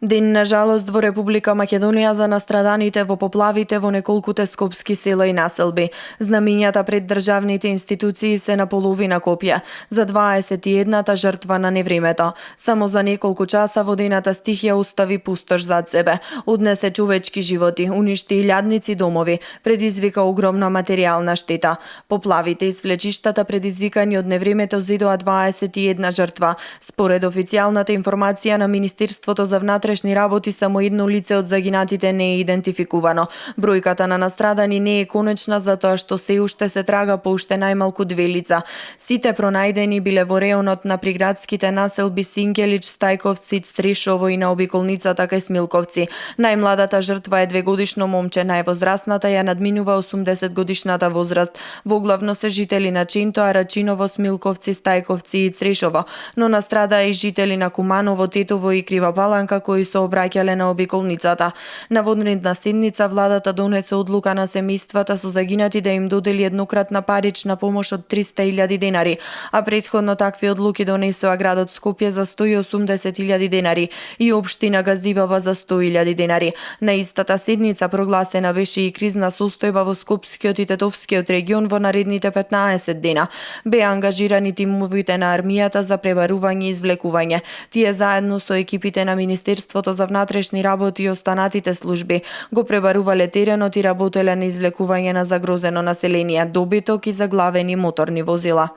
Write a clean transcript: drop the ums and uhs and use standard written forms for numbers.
Ден на жалост во Република Македонија за настраданите во поплавите во неколкуте скопски села и населби. Знамињата пред државните институции се на половина копија за 21-та жртва на невремето. Само за неколку часа водената стихија остави пустош зад себе. Однесе човечки животи, уништи илјадници домови, предизвика огромна материјална штета. Поплавите и свлечиштата предизвикани од невремето зидоа 21 жртва. Според официјалната информација на Министерството за внатрешни работи, само едно лице од загинатите не е идентификувано. Бројката на настрадани не е конечна затоа што се уште се трага по уште најмалку 2 лица. Сите пронајдени биле во реонот на приградските населби Синкелич, Стајковци, Црешово и на обиколницата кај Смилковци. Најмладата жртва е 2-годишно момче, највозрастната ја надминува 80 годишната возраст. Воглавно се жители на Чентоа, Рачиново, Смилковци, Стајковци и Црешово, но настрадаа и жители на Куманово, Тетово и Крива Паланка кои се обраќале на обиколницата. На вонредна седница владата донесе одлука на семејствата со загинати да им додели еднократна парична помош од 300.000 денари, а претходно такви одлуки донесува градот Скопје за 180.000 денари и општина Газдибаба за 100.000 денари. На истата седница прогласена беше и кризна состојба во Скопскиот и Тетовскиот регион во наредните 15 дена. Беа ангажирани тимовите на армијата за пребарување и извлекување. Тие заедно со екипите на Министерството за внатрешни работи и останатите служби го пребарувале теренот и работеле на извлекување на загрозено население, добиток и заглавени моторни возила.